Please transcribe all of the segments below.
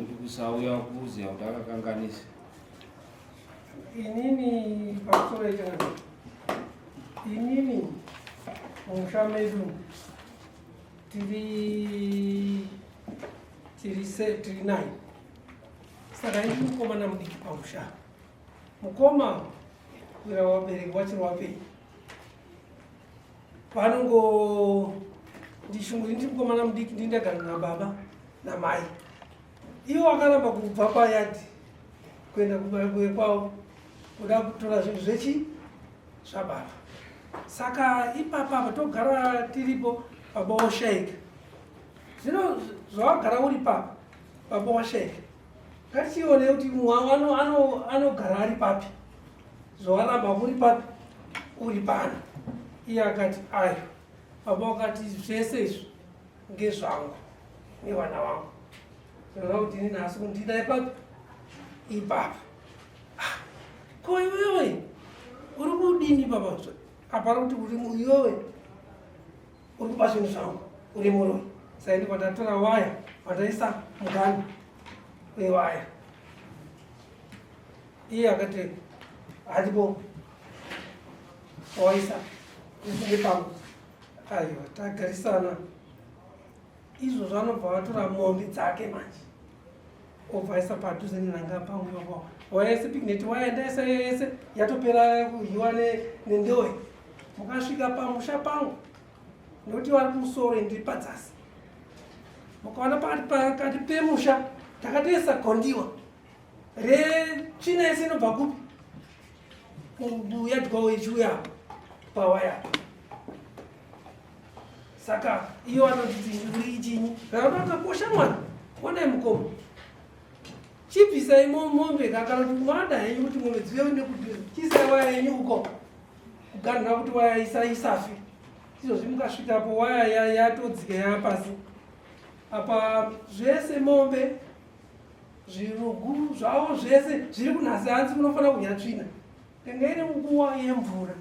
Nekuti kusauya kuziva kuti akakanganisa. Inini pamusoro yechakati, inini mumusha medu tiri tiri se tiri nine, saka ini mukomana mudiki pamusha. Mukoma kuira vabereki wachiri wapenyu vanongo ndishunguri, ndiri mukomana mudiki, ndini ndagara nababa namai. Iwo akaramba kubva payadhi kuenda kumabuye kwavo kuda kutora zvinhu zvechi zvababa. Saka ipapa apa togara tiripo, baba washaika. Zvino zvawagara uri papa, baba washaika, ngatichione kuti anogara ari papi. Zvawaramba uri papi, uri pano. Iye akati ayo, baba wakati zvese izvi ngezvangu nevana vangu, zvinoreva kuti ini nhasi kundida ipapi ipapa. Ah, ko iwewe uri kudini baba? Apara kuti uri iwewe uri kuba zvinhu zvangu, uri muroyi. Saka ndibva ndatora waya, vandaisa mugano wewaya. Iye akati hatipo waisa isinge pangu. Aiwa, tagarisana izvozvo. Anobva vatora mombe dzake manje, obva aisa padhuze nenhanga pangu ipapo. Waya yese, picknet waya ndaisa yese yatopera kudyiwa nendowe. Mukasvika pamusha pangu, nekuti vari kumusoro, ndiri padzasi, mukaona pakati pemusha takatoisa gondiwa retsvina yese inobva kupi kuyadyawo ichiuya pawaya. Saka iyo anotiti uri chinyi akakosha mwana. Onai mukoma, chibvisai mombe kana kuti mada henyu kuti mombe dzive nekuti chiisai waya yenyu uko kuganhura kuti waya isafi. Izvozvi mukasvikapo waya yatodzika yapasi apa, zvese mombe, zvirugu zvavo zvese zviri kunhasi. Hanzi munofanira kudya tsvina. Kanga iri nguva yemvura,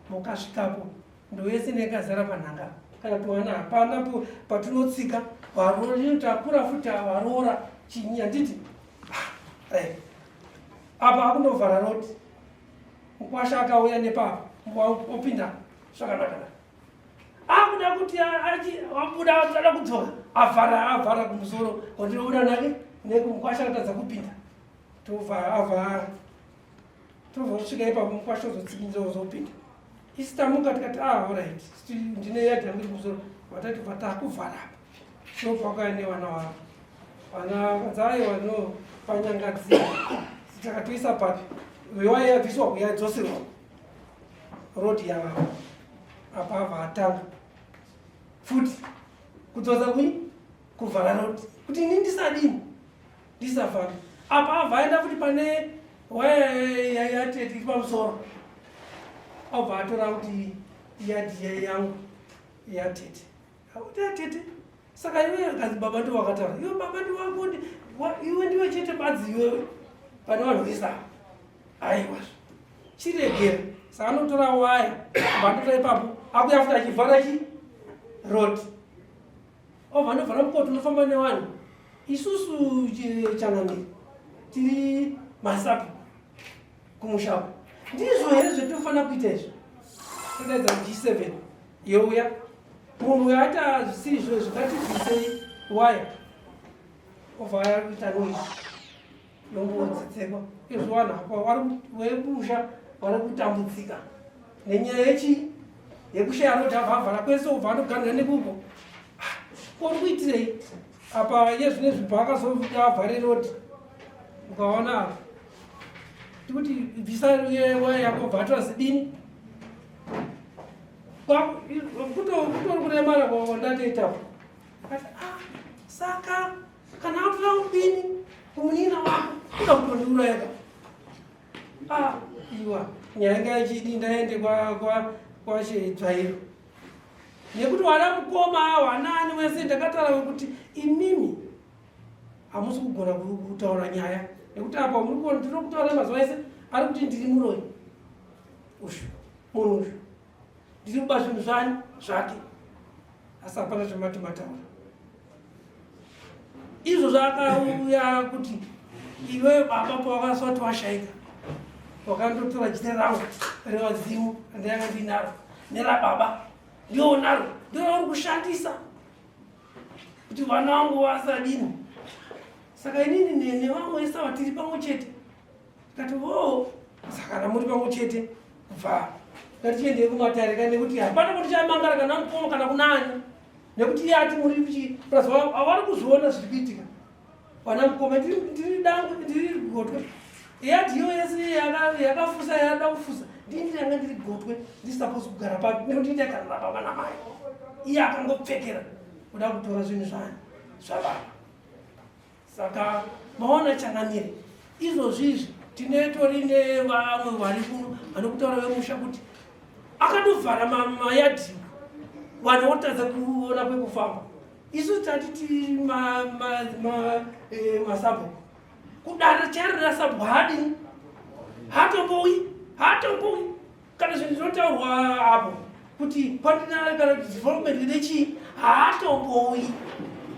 mukasvikapo ndoyese nekazara panhanga. Kana tiwana hapana patinotsika. Varori takura futi, varoora chinyi handiti? Ah, right, apa akundovhara road. Mukwasha akauya nepapa opinda zvakanaka. Akuda kuti abuda ada kudzoka, avhara avhara kumusoro kwandinobuda nake nekumukwasha, atadza kupinda. Tobva avhara, tobva kusvika ipapo, mukwasha ozotsikindira ozopinda. Isi tamuka tikati, ah, alright, ndine yadhi yangu iri kumusoro. Vatati bva takuvhara apa, tobva wakaya nevana wavo vana vadzaiwa no panyangadzira. Takatoisa papi waya yabviswa kuyadzoserwa road yavavo apa. Ava atanga futi kudzosa kui kuvhara road kuti ini ndisadini, ndisafambi apa. Abva aenda futi pane waya yatete iri pamusoro, obva atora kuti yadhi yangu yatete, akuti atete. Saka iwe akanzi baba ndiwo wakataura, iwe baba ndiwako, iwe ndiwe chete badzi iwewe pane vanhu vese ava. Aiwa, chiregera. Saka anotora waya, vandotora ipapo, akuya futi achivhara chi road, obva anovhara mukoti unofamba nevanhu. Isusu changamire tiri masapo kumushako, ndizvo here zvetinofanira kuita izvi? Todaidza G7 youya. Munhu uyo aita zvisiri izvo izvo, ngatibvisei waya. Obva aya kuita noise nombodzitsekwa izvo. Vanhu apa vemusha vari kutambudzika nenyaya yechi yekushaya road. Avhavhara kwese, obva anoganira nekuko. Kori kuitirei apa? Iye zvine zvibva akazovhare road, ukaona apa tikuti bvisa waya yako, bva atora zidini kutori kuremara kwandatoitapo. Ati, ah, saka kana atora mubini kumunin'ina wako, kuda kutondiuraya ka. Ah, iwa nyaya ngaichidi ndaende kwashedzvairo nekuti wana mukoma wanani wese. Ndakataura kuti imimi hamusi kugona kutaura nyaya nekuti apa muri kuona ndiri kutaura mazuva ese ari kuti ndiri muroyi ushu, munhu ushu ndiri kuba zvinhu zvani zvake, asi hapana zvamati mataura. Izvo zvakauya kuti iwe baba pawakaswati washaika wakandotora jite rangu revadzimu randanga ndinaro nerababa ndiwo naro ndiro rauri kushandisa kuti vana vangu vasadini. Saka inini nevamwe vese ava tiri pamwe chete. Tikati voo, saka kana muri pamwe chete kubva ngatichiendei kumatare ka nekuti hapana kuti chamangara kana mukoma kana kunani nekuti iye ati muri kuchi plus havari kuzviona zviri kuitika vana mukoma ndiri dangwe ndiri gotwe iye ati iyo yese yakafusa yada kufusa ndini ndanga ndiri gotwe ndisapose kugara papi nekuti ndagara nababa namai iye akangopfekera kuda kutora zvinhu zvani zvababa. Saka maona changamire, izvozvi izvi tine tori nevamwe vari kuno vanokutaura vemusha kuti akatovhara mayadhi vanhu votadza kuona kwekufamba. Isu tati ti masabhuku kudara chari rasabhuku haadini hatombouyi hatombouyi kana zvinhu zvinotaurwa apo kuti pandina kana development nechii haatombouyi.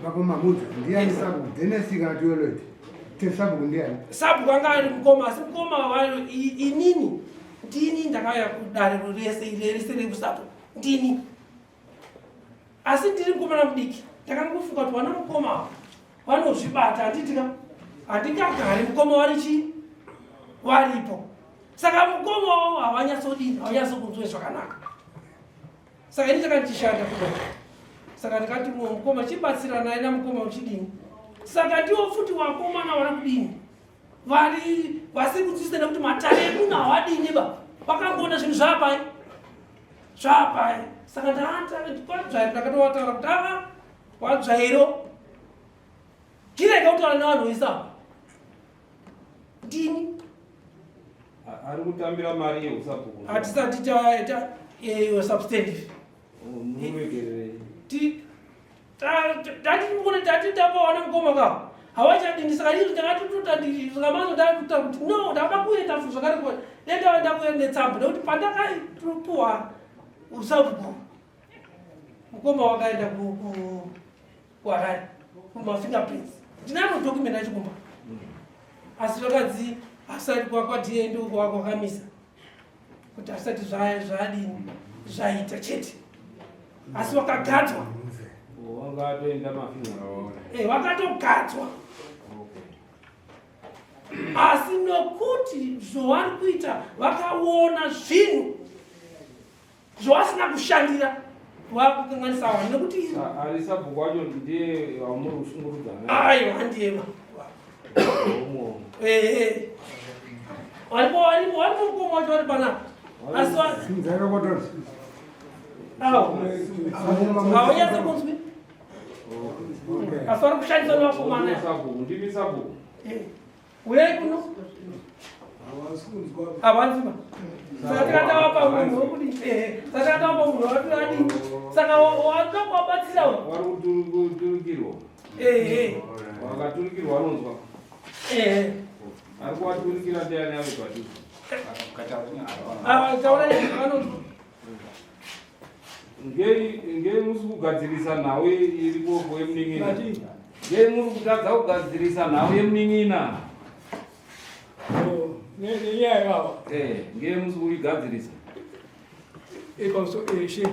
Ipapo mamudza ndiyani sabhuku Dennis kana Tiolot te sabhuku ndiyani? Sabhuku anga ari mukoma, asi mukoma wayo inini ndini ndakauya kudare rese rese rekusabhuku ndini, asi ndiri mukomana mudiki ndakangofunga kuti vana mukoma ava vanozvibata handitika handingagari mukoma wari chii waripo. Saka mukoma wavo havanyatsodini havanyatsokunzwe zvakanaka. Saka ini ndakati ndichishanda kuno, saka ndikati mumwe mukoma chibatsiranai namukoma uchidini. Saka ndiwo futi wakomana vari kudini vari vasiri kunzwisisa nekuti matare ekuno hawadini ba vakangoona zvinhu zvapai zvapai. Saka ndakatodzvaira ndakatovataura kuti ava wadzvairo chirega kutaura nevanhu vese ava ndini ari kutambira mari yeusabhuku hatisati taita substantive tati tati tapawana mukoma ka havachadini. Saka izvo ndakatototandisaka ndakuta kuti no ndava kuenda fu zvakare dai ndakuenda netsamba nekuti pandakatupuwa usabhuku mukoma wakaenda kuHarare kumafingerprints ndinaro document achikumba asi zvakanzi asati kwakwadie ndokwakamisa kuti asati zvadini zvaita chete asi wakagadzwa wakatogadzwa asi nokuti zvavari kuita vakaona zvinhu zvawasina kushandira wakukanganisa vanhu nekuti ari sabhuku wacho ndiye wamuri kushungurudza? Aiwa, handiyema. Varipo varipo varipo mukoma wacho vari panapa asi haunyatso kunzwi asi vari kushandisa nevakomana. Ndimi sabhuku? Uyai kuno. Havanzwi. Saka tikatawapa munhu wokudi saka tikatawapa munhu wati saka wanoda kuwabatsira vari kuturikirwa. Ehe. Vakaturikirwa vanonzwa. Ehe. Ari kuvaturikira ndiani ave padhuze? Taura vanonzwa. Ngei ngei musi kugadzirisa nhau iripo yemunin'ina? Ngei muri kutadza kugadzirisa nhau yemunin'ina? Nenyaya yavo. Ngei musi kuigadzirisa? Ishe.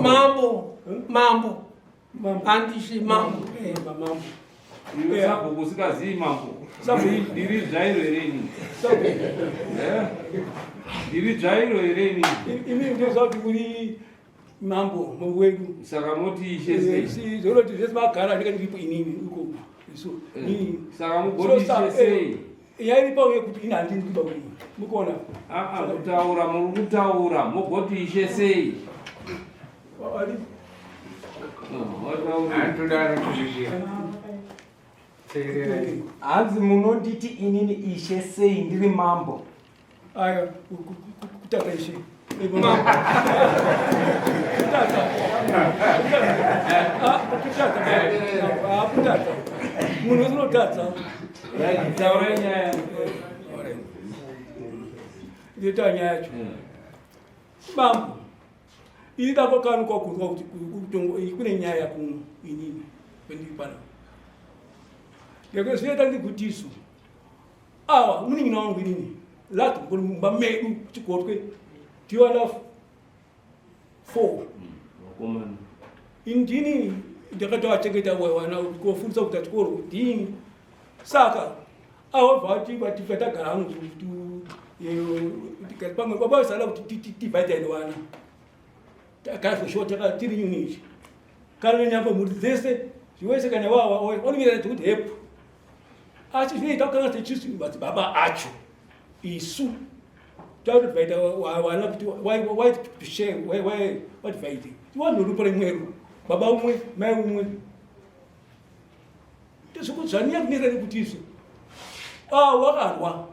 Mambo, mambo, handishe mambo. Mambo. Iwe sabhuku usingazii mambo, ndiri dzvairo here ini? Ndiri dzvairo here ini? Imi ndinoziva kuti muri mambo wedu. Saka moti ishe sei? Zoroti zvese magara ndinge ndiripo inini uko isu. Saka mugoti ishe sei? Yairipo yekuti ini handini kuba kudii mukuona. Aa, kutaura muri kutaura mugoti ishe sei? Hanzi munonditi inini ishe sei ndiri mambo? Aya kutata ishe. Kutata kutata munhu unotadza. Taurai nyaya. Ndinotaura nyaya yacho bambo. Ini ndakakanuka kunzwa kuti kune nyaya kuno inini kwendiri panapa. Ndeke zvinoita ndikutisu awa munin'ina wangu inini lati kuri mumba medu chigotwe tiwana 4 Vakomana. Indini ndakatoachengeta wana kofundisa kuita chikoro ndini saka awa vati vati vatagara hangu kuti pamwe baba vasala kuti tivhaitaine wana tagara for sure taka tiri unit kana nyamba mhuri dzese zviwese kana wawa wanomira kuti hepu asi zvinoita kukanga tichisu madzibaba acho isu takutovaita wana kuti why to share why why what vaite tiwanhu rupo rimwero baba umwe mai umwe ndizvikudzvaniya kuneta nekuti izvo ah wakarwa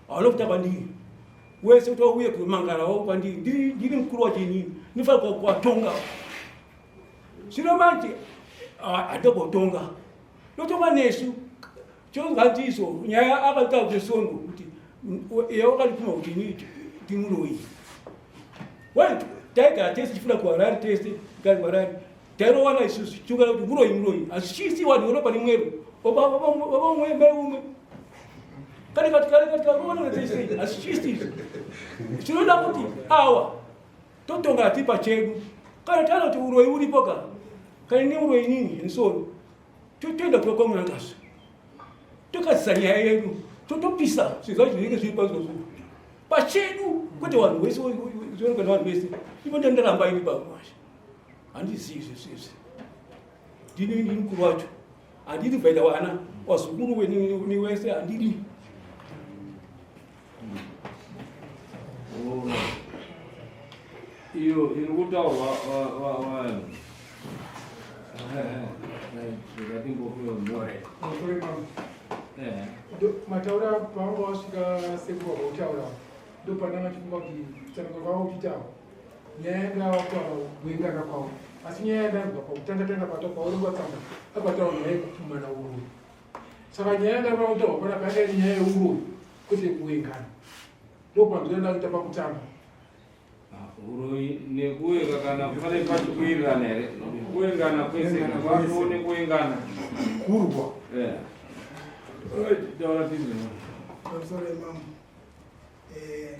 hauna kuta kwandiri wese kuti wauye kumangara wako kwandiri ndiri mukuru wacho inini ndinofanira kuwatonga zvino manje handokotonga ndotonga nesu chongandiso nyaya akataura kuti sondo kuti iye wakandipuma kuti ini ndimuroyi taigara tese tichifunda kuharare tese tigare kuharare tairowana isusu tichikana kuti muroyi muroyi asi chisi wanhu unopa rimwero baba umwe mai umwe kane kati kane kati karowana tese asi chisi izvi tinoda kuti awa totonga tiri pachedu kana taona kuti uroyi uripo ka kana ne uroyi nini nsoro totoenda kuva kwamunangazve tokazisa nyaya yedu totopisa zvinhu zvacho zvinenge zviri paizvozvo pachedu kwete vanhu vese zvionekwa nevanhu vese ivo ndandaramba ini baba handizivi zvese izvi ndini ndini mukuru wacho handidi kuvaita vana wazukuru ni wese handidi iyo iri kutaurwa mataura pavanga wasvika sekuru vakautaura ndopandanga chifunga kuti tsananguro kwavo uchitaura nyaya yanga wakutaura kuengana kwavo asi nyaya yandanzwa pakutanga tanga paurongwa tsamba akataura nyaya yekupumana uroyi saka nyaya yanga pakutaurwa panapa yanga iri nyaya yeuroyi kwete yekuengana ndopanzwa yandakuita pakutanga uroyi nekuenga kana pane pachikuwirirana here kuengana kwese kwatoo nekuengana kurwa eh. taura tizwe pamusoro imambo eh,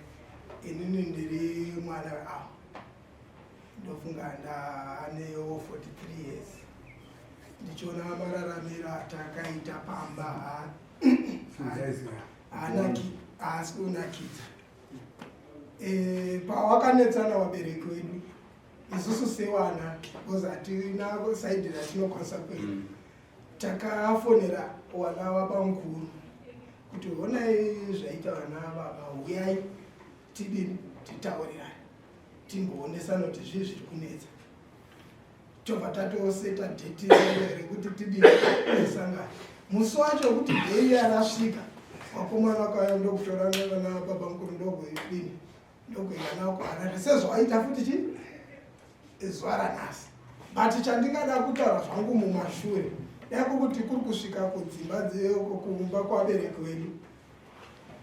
inini ndiri mwana avo ndofunga ndaanewo 43 years ndichiona mararamiro atakaita pamba haasi kunakidza eh, pawakanetsana vabereki wedu isusu sewana bcause hatina saidi ratinokwanisa kuenda mm. Takafonera wana vabamukuru kuti honai zvaita vana baba huyai tidini titaurirane timboonesana kuti zvii zviri kunetsa tobva tatoseta dheti rekuti tidini tisangane musi wacho wekuti dhei yarasvika vakomana vakauya ndokutora vana baba mukuru ndokuidini ndokuenda navo kuharare sezvawaita futi chi zuva ranhasi but chandingada kutaura zvangu mumashure dai kukuti kuri kusvika kudzimba kumba kwabereki wedu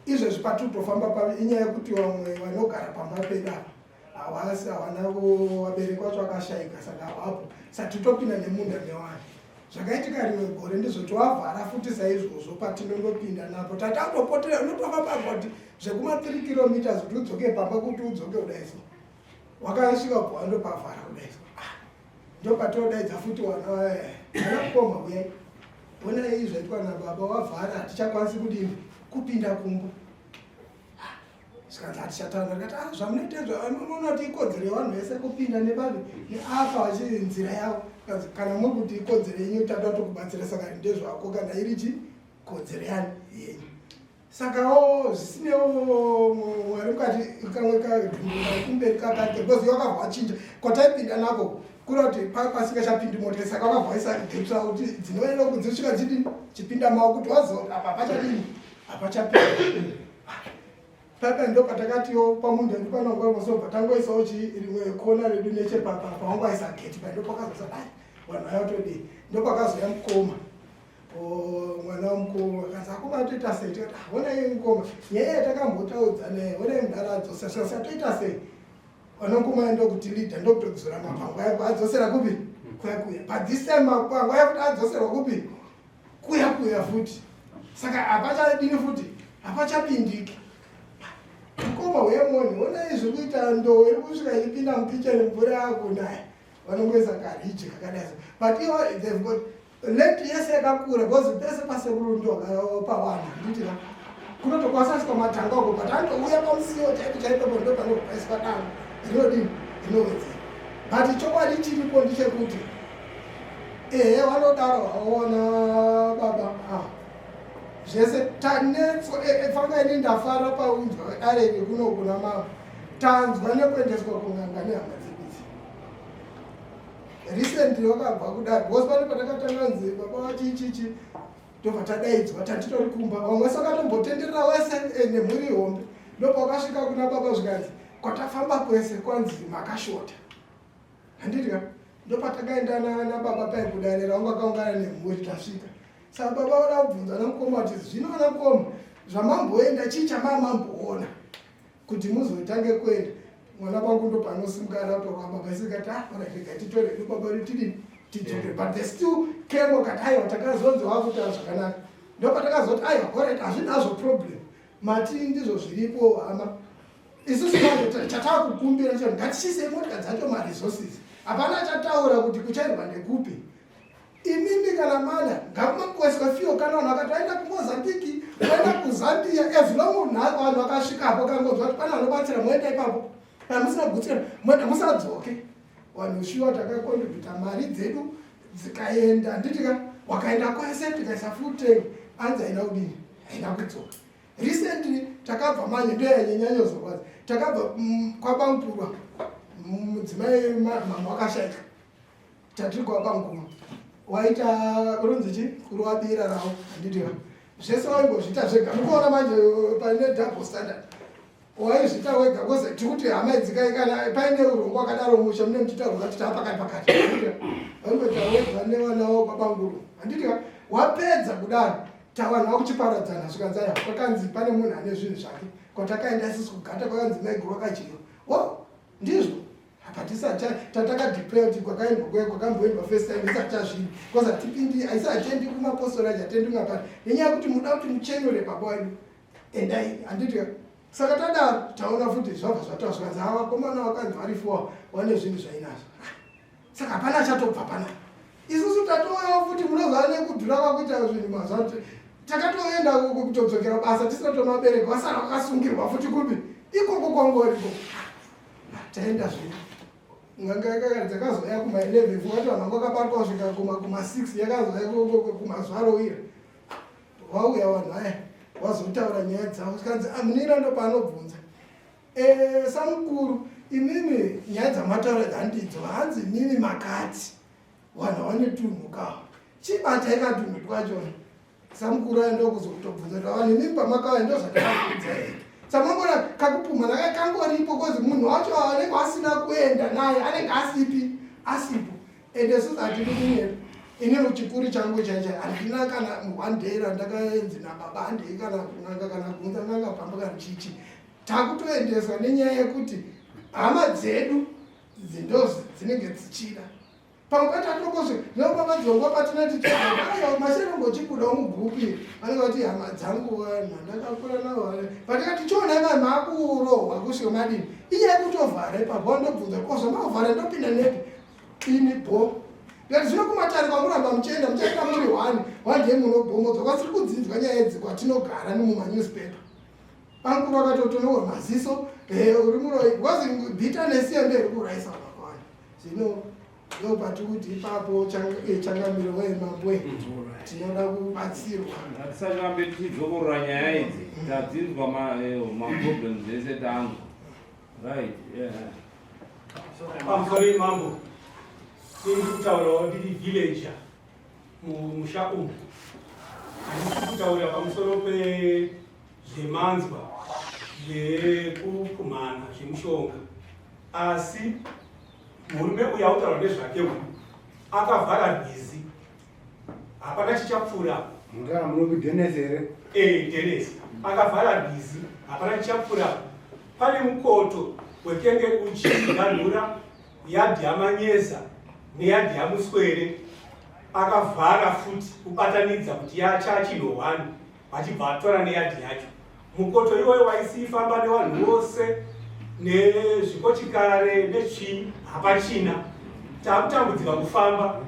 izvezvi patiri kutofamba pavi inyaya yekuti vamwe vanogara pamba pedu apa hawasi hawana vabereki vacho vakashaika saka havapo sa titopinda nemunda mewanhu zvakaitika rimwe gore ndizvo tovavhara futi saizvozvo patinondopinda napo tatangopotera unotofamba kuti zvekuma 3 kilometers kuti udzoke pamba kuti udzoke kudai so wakasvika bhowa ndopavhara kudai so ah, ndopatodaidza futi wana eh, ana mukoma uyai honai zvaitwa nababa wavhara hatichakwanisi kudini kupinda kumba zvikanzi hatichatanga ndikati ah zvamunoita izvo unoona kuti ikodzero yevanhu vese kupinda nebavi neafa vachinzira yavo kanzi kana muri kuti ikodzero yenyu tatoda tokubatsira saka ndezvako kana iri chi kodzero yani yenyu saka o zvisinewo mwari mukati kamwe kakumberi kakake because wakabva wachinja kwataipinda nako kuri kuti pasingachapindi mota saka wakabva waisa gepsa kuti dzinoenda kudzisvika dzidini chipinda mavo kuti wazo apa pachadini hapachapinda papa ndo patakatiwo pamunda ndi panongosobva tangoisawo chi rimwe kona redu nechepapa pawangoisa geti pa ndo pakazosa dai vanhu vaya todii ndo pakazoya mukoma mwana wamukoma akanzi akoma toita sei tikati ah, honai mukoma nyaya yatakambotaudzana honai mudara adzosa sasa toita sei vanokoma ndokuti leader ndokutodzora mapango ayo adzosera kupi kuya kuya but this time mapango ayo kuti adzoserwa kupi Kuya kuya futi. Saka hapachadini futi, hapachapindiki. Mukoma wemoni, ona izvi kuita ndowe iri kusvika ichipinda mukicheni mvura yakunaya. Vanongoisa kariji kakadai so. But ivo they've got land yese yakakura because pese pasekuru ndo pawana handiti ka kunotokwasaiswa matanga uko but anotouya pamusiwo chaipo chaipopo ndo panopaiswa danga rinodini rinowedzera but chokwadi chiripo ndechekuti ehe vanodaro vaona baba ah. Zvese tanetswa e, e, fanga ini ndafara paunzwa dare iri kuno kuna mama tanzwa nekuendeswa kun'anga nehama dzedu idzi recently wakabva kudare because pane patakatanga nzi baba vachichichi ndobva tadaidzwa tatitori kumba vamwe vese vakatombotenderera wese eh, nemhuri hombe ndopawakasvika kuna baba zvikanzi kwatafamba kwese kwanzi makashota handiti ka ndopatakaenda nababa pai kudare raunga kaungana nemhuri tasvika saka baba vada kubvunza namukoma kuti zvino ana mukoma zvamamboenda chii chamamamboona kuti muzotange kuenda mwana kwangu ndopanosimuka ratorwa baba isikati ah ora rega titore hedu baba vedu tidini tidzoke but they still came wakati aiwa takazonzi wakuita zvakanaka ndopatakazoti aiwa orit hazvinazvo problem mati ndizvo zviripo hama isusu manje chatakukumbira cho ngatichiisei motika dzacho maresources hapana achataura kuti kuchairwa ndekupi imimi kana mana ngakumakweswe fiyo kana vanhu vakati vaenda kumozambique vaenda kuzambia as long vanhu vakasvikapo kangonzwa kuti pane vanobatsira moenda ipapo kana musina kugutsira moenda musadzoke vanhu shuwa takakontributa mari dzedu dzikaenda handitika wakaenda kwese tikaisa full tank anzi haina kudini haina kudzoka Recently takabva manje ndiyo yanyanyanyozorwadza takabva kwabamkuru mudzimai mama wakashaika tatiri kwabamkuru waita runzi chi kurova bira ravo handiti zvese waimbozviita zvega mukuona manje paine double standard waizviita wega koze tikuti hama idzi kai kana paine urongwa wakadaro musha mune muchitaura kuti taa pakati pakati waimboita wega nevana wavo kwabamkuru handiti wapedza kudaro Tavanhu vakuchiparadzana zvikanzi aya kwakanzi pane munhu ane zvinhu zvake kwatakaenda isusu kugata kwakanzi maiguru wakadyiwa wo ndizvo apa tisati tatakadeclare kuti kwakaendwa kuya kwakamboendwa first time isati tazvini bcause hatipindi aisi hatiendi kumapostori acho hatiendi kumapari nenyaya yekuti muda kuti muchenure baba wedu endai handiti saka tadaro taona futi zvabva zvataura zvikanzi ava vakomana vakanzi vari four vane zvinhu zvainazvo saka hapana achatobva panapa isusu tatouyawo futi munoziva nekudhura kwakuita zvinhu mazuva takatoenda kutodzokera basa tisina tomabereki vasara vakasungirwa futi kupi ikoko kwangoriko taenda zvino n'anga dzakazouya kuma 11 fungati vanhu vanga vakabatwa kusvika kuma 6 yakazouya kumazuva rowira wauya vanhu vaya wazotaura nyaya dzavo zvikanzi amunina ndopaanobvunza Eh, samukuru imimi nyaya dzamataura dzandidzo hanzi imimi makati vanhu vane tunhu kawo chibatai katunhu twachona samukuru ayo ndokuzokutobvunza kuti vanhu imimi pamakauya ndozvatakakuudza here samangona kakupumhana ka kangoripo kozi munhu wacho anenge asina kuenda naye anenge asipi asipo ende susu hatidi kunyepa ini chikuru changu chaicha handina kana one day randakaenzi nababa handei kana kun'anga kana kuunza n'anga pamba kana chichi takutoendeswa nenyaya yekuti hama dzedu ndo dzinenge dzichida pamwe pacho atongozve nobaba dzongwa patinati aiwa masherongochibudawo mugrupu iri vanenge vati hama dzangu vanhu vandakakura navo patikati chiona mai makurohwa kusvika madini inyaya yekutovhara ipapo wandobvunza ko zvamaovhara ndopinda nepi ini bho ndikati zvino kumatare kwamuramba muchienda muchaita muri one one day munobhomodzwa kwasiri kudzinzwa nyaya idzi kwatinogara nemumanewspaper Bamkuru vakatotonowa maziso eh, uri muroyi because bitterness iyo ndoiri kuurayisa vanhu vakawanda zvino ndopati kuti ipapo eh, changamiro wee mambo eh, tinoda kubatsirwa ngatisarambe tichidzokorora nyaya idzi tadzinzwa maproblems ese tanzwa right yeah. Pamusoro mambo, ini kutaurawo ndiri villager mumusha umu handisi kutaura pamusoro pezvemanzwa zvekupumhana zvemushonga asi murume uyu autaura nezvake uyu akavhara rwizi hapana chichapfuura mutara munopi denes here ee denes akavhara rwizi hapana chichapfuura pane mukoto wekenge uchiganhura yadhi yamanyeza neyadhi yamuswere. Akavhara futi kubatanidza kuti yachachinhu one vachibva atora neyadhi yacho. Mukoto iwoyo waisifamba nevanhu vose nezvikochikare nechii hapachina. Takutambudzika kufamba,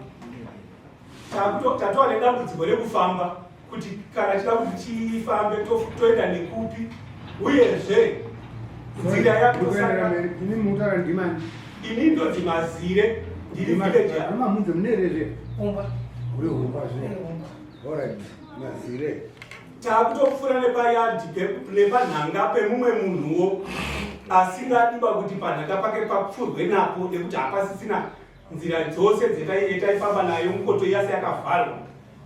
tatova nedambudziko rekufamba kuti kana chida kuti tifambe toenda nekupi, uyezve nzira yakutosaka. Ini mutaura ndimani? Ini ndonzi Mazire, ndiri village. Mamudze munerezve? Humba. Uri humba zve. Alright, Mazire. Takutopfuura nepayadhi nepanhanga pemumwe munhuwo asingadiba kuti panhanga pake papfurwe napo nekuti hapasisina nzira dzose dzetaifamba nayo, mukoto yase yakavharwa.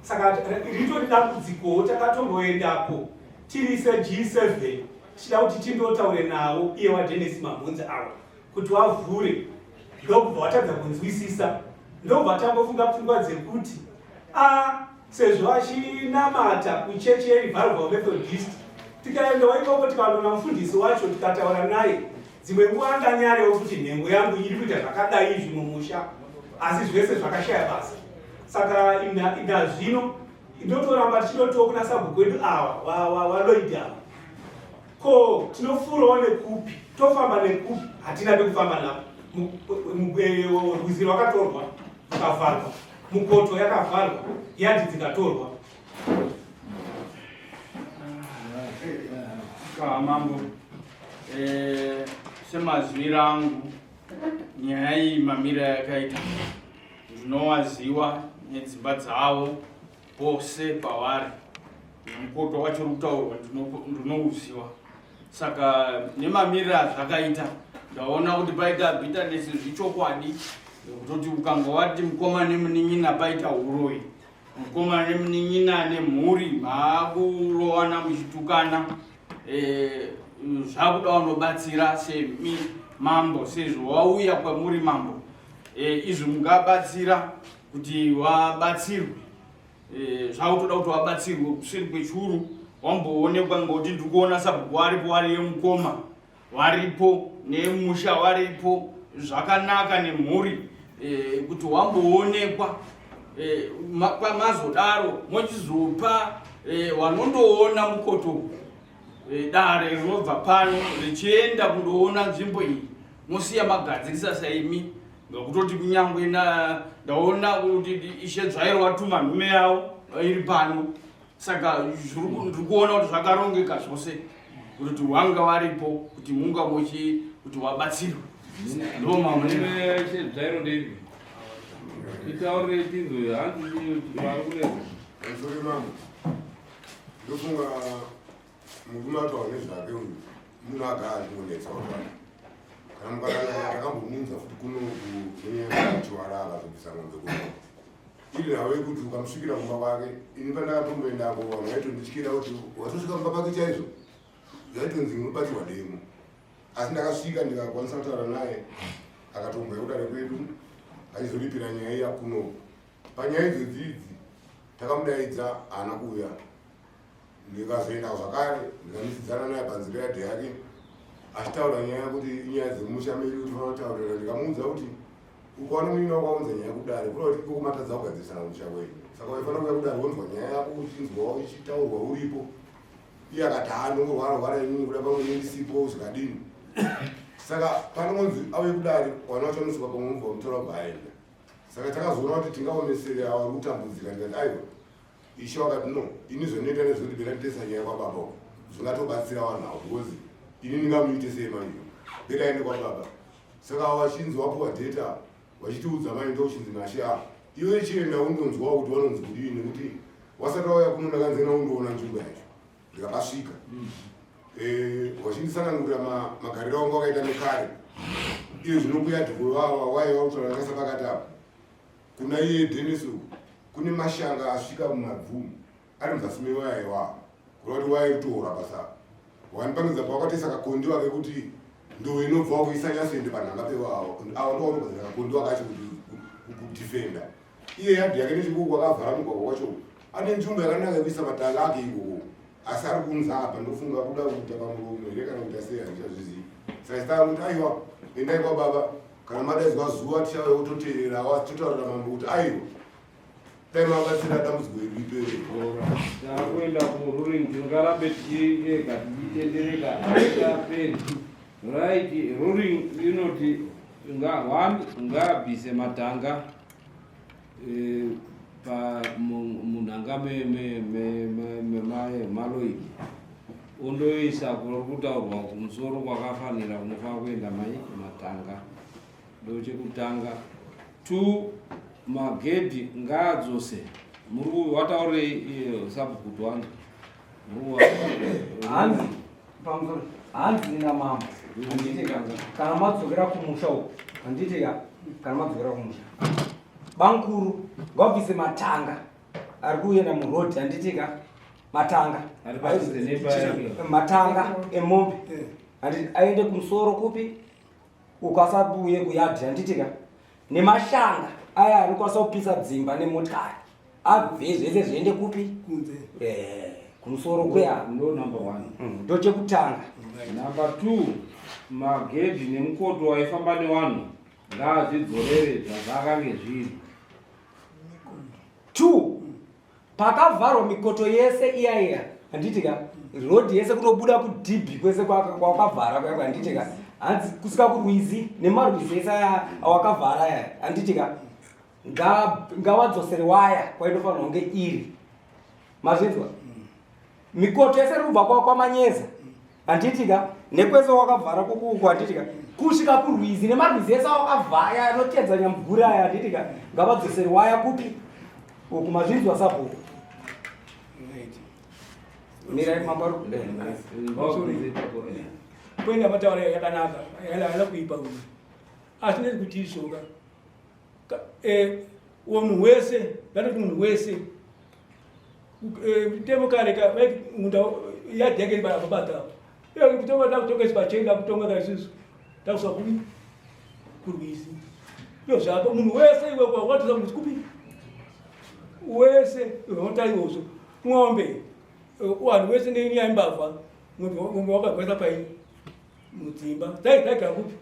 Saka ritori dambudzikowo. Takatomboendako tiri seG7 tichida kuti tindotaure navo iye waDenis Mamhunzi avo kuti wavhure, ndokubva watadza kunzwisisa, ndobva tambofunga pfungwa dzekuti a sezvo achinamata kuchechi yeRevival Methodist, tikaendawo ikoko tikandoona mufundisi wacho tikataura naye. Dzimwe nguva anganyarewo kuti nhengo yangu iri kuita zvakadai izvi mumusha, asi zvese zvakashaya basa. Saka ina zvino ndotoramba tichinotiwo kuna sabhuku wedu ava waLoid ava, ko tinofurawo nekupi, tofamba nekupi? Hatina pekufamba napo. Rwizi rwakatorwa rukavharwa, mukoto yakavharwa, yadhi dzikatorwa. Mambo, semazwiro angu nyaya iyi mamira yakaita, ndinowaziwa nedzimba dzavo pose pavari, nemukoto wacho uri kutaurwa ndinouziwa. Saka nemamiriro azvakaita, ndaona kuti paita bitterness zvichokwadi, nekutoti ukanga wati mukoma nemunin'ina paita uroyi, mukoma nemunin'ina nemhuri maakurowana muchitukana, zvakuda vanobatsira semi mambo. Sezvo wauya kwamuri mambo, izvi mungabatsira kuti wabatsirwe. Zvakutoda kuti wabatsirwe kuseri kwechuru wamboonekwa, ngokuti ndiri kuona sabhuku waripo, wariye mukoma waripo nemusha waripo zvakanaka nemhuri, kuti wamboonekwa. Mazodaro mochizopa wanondoona mukoto, dare rinobva pano richienda kundoona nzvimbo iyi, mosiya magadzirisa saimi, ngakutoti kunyangwe ndaona kuti ishe Dzvairo watuma nhume yavo iri pano. Saka ndiri kuona kuti zvakarongeka zvose, kuti wanga waripo kuti munga muchi kuti wabatsirwe ndo Dzvairo ndeipi? Titaurire tinzwe, hanzi vari kunetsa. Sorry mambo, ndofunga murume ataura nezvake uyu munhu agara achingonetsawo zvake. Kana mukarangana, takambomunza futi kuno kunenyaya yekuchiwara, akazobvisa mombe kuno. Iri nhau yekuti ukamusvikira kumba kwake, ini pandakatomboendako vanhu vaitondityira kuti watosvika kumba kwake chaizvo, zvaitonzi unobatirwa demo. Asi ndakasvika ndikakwanisa kutaura naye, akatombouya kudare kwedu achizoripira nyaya iya kuno. Panyaya idzodzi idzi takamudaidza, haana kuuya. Ndikazoenda zvakare ndikamisidzana naye panze peyadhi yake achitaura nyaya yekuti inyaya dzemumusha medu tofanira kutaurira. Ndikamuudza kuti ukaona munin'ina wako aunza nyaya kudare, kuda kuti ikoko matadza kugadzirisana kumusha kwenyu, saka waifanira kuuya kudare wonzwa nyaya yako uchinzwa ichitaurwa uripo. Iye akati haa, ndongorwara rwara inini, kuda pamwe ndisipo zvikadini. Saka panongonzi auye kudare, wana wacho anosuka pamwe mubva mutora kubva aenda. Saka takazoona kuti tingaomesere ava vari kutambudzika. Ndikati aiwa, ishe wakati no, ini zvandinoita nezvekuti bera nditesa nyaya kwababa uko zvingatobatsira vanhu avo, because ini ndingamuite sei manje, bera aende kwababa. Saka vachinzi wapiwa data vachitiudza manje, ndochinzi nashe a iwe chienda undonzwawo kuti vanonzi kudii, nekuti wasati wauya kuno ndakanzi ena undoona nzvimbo yacho. Ndikapasvika, vachindisanangurira magariro angu akaita nekare. Iye zvinokuya dhoko waiva kutaura ndakaisa pakati apo kuna iye Denis uku kune mashanga asvika mumabvumu ari muzasi mewaya iwawo, kureva kuti waya iritora basa wanipangidza pawakatoisa kakondiwa kekuti ndo inobva kuisa nyatsoende panhanga pewawo ava, ndo wanogadzira kakondiwa kacho kuti kudefenda iye yadhi yake. Nechikuku akavhara mugwagwa wacho, ane nzvimbo yakanaka yekuisa matanga ake ikoko, asi ari kunza apa. Ndofunga kuda kuita pamuromo here kana kuita sei, handichazvizivi. Saka chitanga kuti aiwa, endai kwababa, kana madaidzwa zuva tichauya kutoteererawo, asi totaurira mambo kuti aiwa. Dai mabatsira dambudziko iri ripere. Takuenda kuruling tingarambe tichiega tichitendereka aitaperi. Right, ruling inoti nga one ngaabvise matanga eh, pa munhanga memaloidi ondoisa kuri kutaurwa kumusoro kwakafanira kunofanira kuenda mai matanga ndochekutanga two magedhi ngaadzose muri wataurei eh, sabhukutu wangu hanzi pamusoro hanzi namambo handiti kana madzokera kumusha uko handiti ka kana madzokera kumusha bankuru ngavabvise matanga ari kuenda muroad handiti ka matanga matanga emombe handiti aende kumusoro kupi ukasabuye kuyadhi handiti ka nemashanga aya anokwanisa kupisa dzimba nemotikari abve zvese zviende kupi kunze eh, kumusoro kuya ndo number one mm, ndo chekutanga number two magedhi nemukoto waifamba nevanhu ngaazvidzorere zvazvakange zviri two pakavharwa mikoto yese iya iya handiti ka road yese kunobuda kudhibhi kwese kwakavhara kuya handiti ka hanzi kusvika kurwizi nemarwizi ese aya awakavhara aya handiti ka ngawadzosere waya kwainofanirwa kunge iri mazvinzwa mikoto yese iri kubva kwamanyeza handiti ka nekwese wakavhara kukuku handiti ka kusvika kurwizi nemarwizi ese awakavhaya anotedza nyamvura aya handiti ka ngavadzosere waya kupi uku mazvinzwa sabhuku mirai mambo ari kuenda mataura yakanaka haina kuipa uyu asi nekuti izvoka eh, munhu wese ndatoti munhu wese mutemo kare ka munda yadhi yake ibata iyo kutonga takutonga isipachenga kutonga ka isusu takuswa kupi kurwizi iyo zvako munhu wese iwe watoza kuti kupi wese iwe mwombe vanhu wese nenyaya mbavha mwombe wakagwesa pai mudzimba dzaigara kupi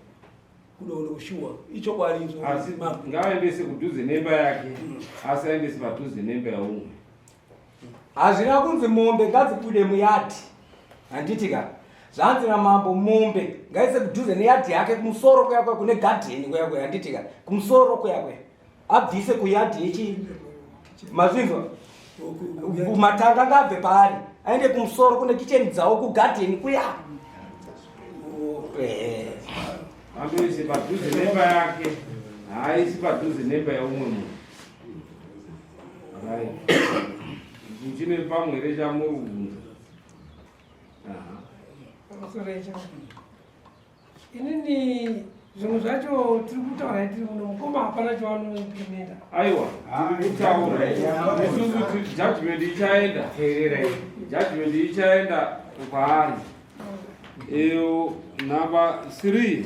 kudondo kushuwa ichokwadi izvo asi ngaaendese kudhuze nemba yake asi aendese padhuze nemba yaumwe hazvina kunzi mombe ngadzibude muyadhi handiti ka zvanzi namambo mombe ngaise kudhuze neyadhi yake kumusoro kuya kuya kune gadheni kuya kuya handiti ka kumusoro kuya kuya abvise kuyadhi yechi mazvinzwa matanga ngaabve paari aende kumusoro kune kicheni dzawo kugadheni kuya eh. Andoise padhuze nemba yake haaisi padhuze nemba yaumwe munhu right muchine pamwe here chamuri kubvunza Inini zvimwe zvacho tiri kutaura tiri muno mukoma hapana chavanoimplementa. Aiwa, tiri kutaura isusu judgment ichaenda. Judgment ichaenda kwaari. Iyo number 3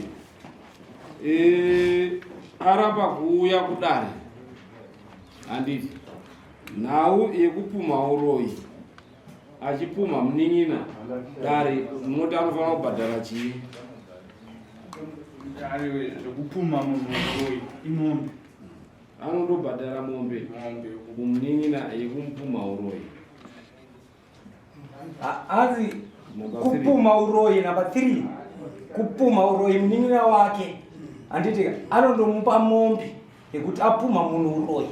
eh aramba kuuya kudare. Handiti. Nhau yekupumha uroyi. achipumha munin'ina dare munoti anofanira kubhadhara chii dare zvekupumha munhu uroyi imombe anondobhadhara mombe kumunin'ina yekumupumha uroyi hanzi kupumha uroyi number 3 kupumha uroyi munin'ina wake handiti anondomupa mombe yekuti apumha munhu uroyi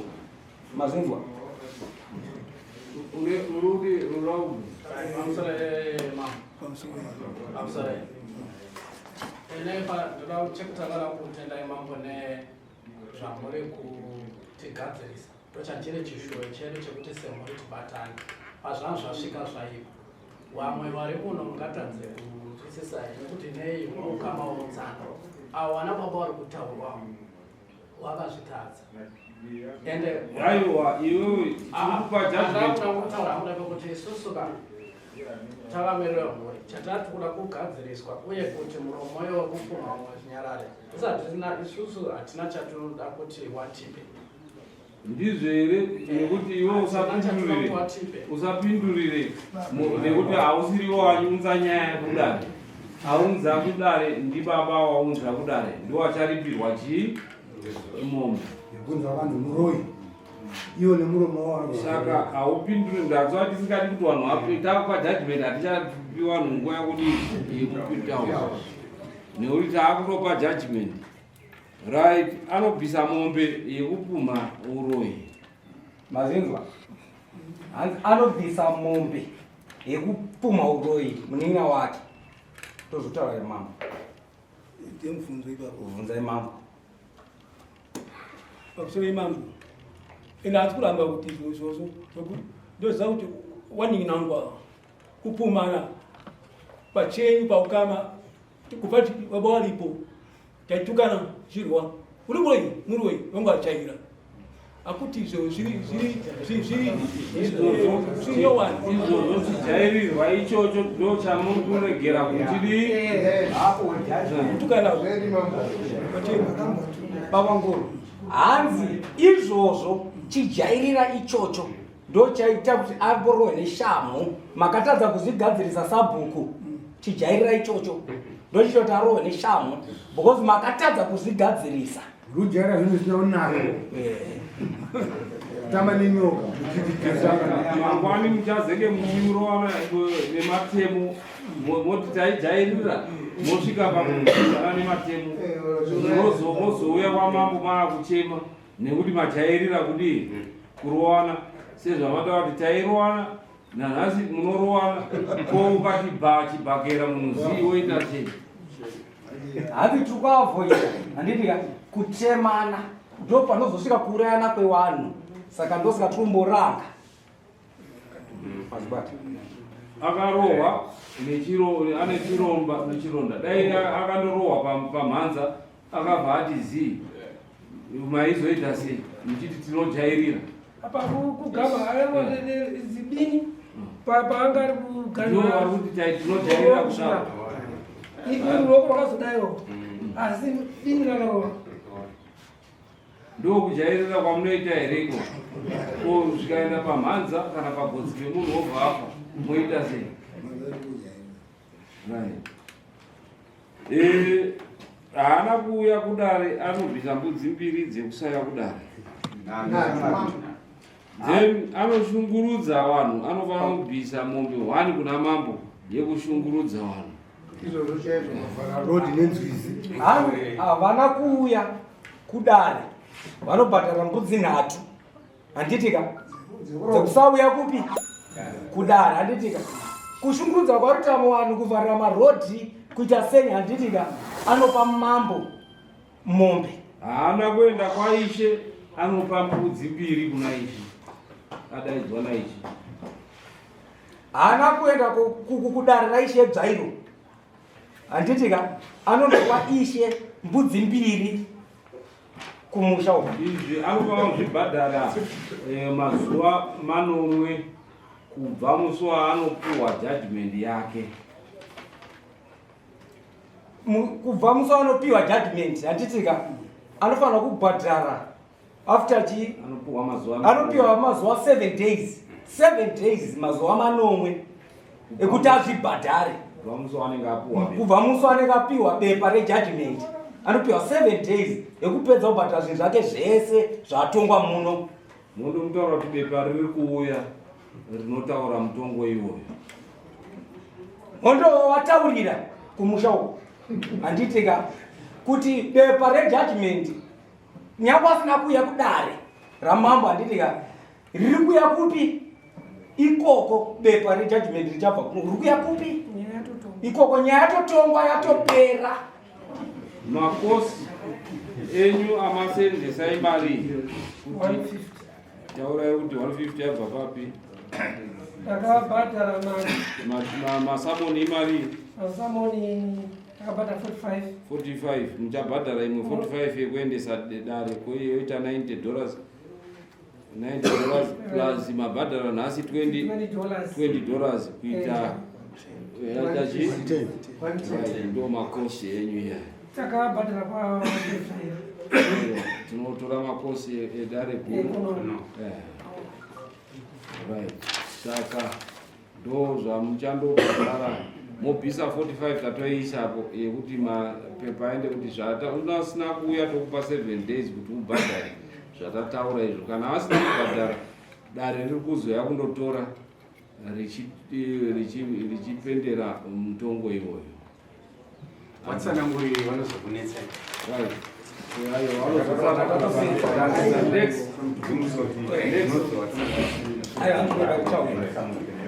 mazvinzwa Chekutanga kutendai mambo nezvamuri kutigadzirisa ndochatiri chishuwo chedu chekuti semhuri tibatane pazvanhu zvasvika zvaipa vamwe vari kuno mungatadze kunzwisisa nekuti nei ukama wotsana avo vana baba vari kutaurwawo wakazvitadza ende aiwa iwewe tikupa judgment kutaura muda pekuti isusu ka takamirira mhuri chatati kuda kugadziriswa uye kuti muromo uyo wekupfuma umwe zvinyarare isati tisina isusu hatina chatinoda kuti watipe ndizvo here nekuti iwe usapindurire usapindurire nekuti hausiriwo waunza nyaya kudare aunza kudare ndibaba waunza kudare ndiwacharipirwa chii mombe yekunza vanhu muroyi. Iwo nemuromo wavo. Saka haupindure ndanzwa tisingadi kuti vanhu vape takupa judgment hatichapi vanhu nguva yekuti yekupitaura nekuti taakutopa judgment. Right, anobvisa mombe yekupumha uroyi. Mazinzwa? Hanzi anobvisa mombe yekupumha uroyi munin'ina wake. Tozotaura imambo. Ndemubvunzo ipapo. Bvunzai mambo. Pamusoro imambo. Ende hatisi kuramba kuti izvozvo ndoziva kuti wanin'ina wangu ava kupumhana pachenyu paukama kubva baba waripo taitukana chirwa uri muroyi muroyi vangu vachaira akuti izvo zviri zviri zviri zviri zvinyowani izvozvo chijairirwa ichocho ndo chamuri kuregera kuti dii kutukana baba ngoro hanzi izvozvo chijairira ichocho ndochaita kuti amborohwe neshamhu makatadza kuzvigadzirisa sabhuku chijairira ichocho ndochiita kuti arohwe neshamhu because makatadza kuzvigadzirisa Rujaira zvinhu zvisina kunaka. Tamba nenyoka. Mangwani muchazenge muchirowana nematemo moti taijairira mosvika pakuana nematemo mozouya kwamambo maakuchema nekuti majairira kudii kurowana sezvamataura kuti tairowana nanhasi munorowana ko ukati bha chibhakera munhu zii woita sei hanzi tiri kuavoida handiti ka kutemana ndo panozosvika kuurayana kwevanhu saka ndosaka tikumboranga mazibata akarohwa nechiro ane chiromba nechironda dai akandorohwa pamhanza akabva ati zii maizoita sei muchiti tinojairira apa kugama zibini paanga ari kuganatinojairira kudaro ruoko rwakazodaiwo asi bini rakarova ndokujairira kwamunoita here iko ko zvikaenda pamhanza kana pagotsi pemunhu wobva afa moita sei Right. Eh, haana kuuya kudare anobvisa mbudzi mbiri dzekusaya kudare. Then anoshungurudza vanhu anofanira kubvisa mombe hwani kuna mambo yekushungurudza vanhu. Izvozvo chaizvo mavhara road nenzwizi. Havana kuuya kudare vanobhadhara mbudzi nhatu handitika dzekusauya kupi kudare handitika kushungurudza kwaruita vanhu kuvharira marodhi kuita sei handitika anopa mambo mombe haana kuenda kwaishe anopa mbudzi mbiri kuna ishe adaidzwa naishe haana kuenda kudare raishe dzvairo handitika anondopa ishe mbudzi mbiri kumusha uko izvi anofanira kuzvibhadhara eh, mazuva manomwe kubva musi waanopuhwa judgment yake kubva musi waanopiwa judgment handitika anofanira kubhadhara after chi anopiwa mazuva 7 days 7 days mazuva manomwe ekuti azvibhadhare kubva musi waanenge apiwa bepa rejudgment anopiwa 7 days ekupedza kubhadhara zvinhu zvake zvese zvaatongwa muno mondomutaura kuti bepa riri kuuya rinotaura mutongo iwoyo mondovataurira kumusha uko handitika kuti bepa rejudgment nyangwe asina kuuya kudare ramambo handitika riri kuya kupi ikoko bepa rejudgment richabva kuno riri kuya kupi ikoko nyaya yatotongwa yatopera makosi enyu amasenzesa imari kuti taurai kuti 150 yabva papi Takabhadhara mari. Masamoni imari? Masamoni takabhadhara 45. 45 muchabhadhara imwe 45 yekuendesa dare koiyoita 90 dollars 90 dollars plus mabhadhara nhasi 20 20 dollars kuita yaita chi ndo makosi enyu iya takabhadhara kwa tinotora makosi edare guru right saka ndo zvamuchandobhadhara mobvisa 45 tatoiisapo yekuti mapepa aende kuti zvata unasina kuuya tokupa 7 days kuti ubhadhare. zvatataura izvo. Kana vasina kubhadhara, dare riri kuzoya kundotora richipendera mutongo iwoyo. Watsanangurire vanozokunetsai. Right. Aiwa, vanozotsanangura. Next. Next. Aiwa, anoda kutaura.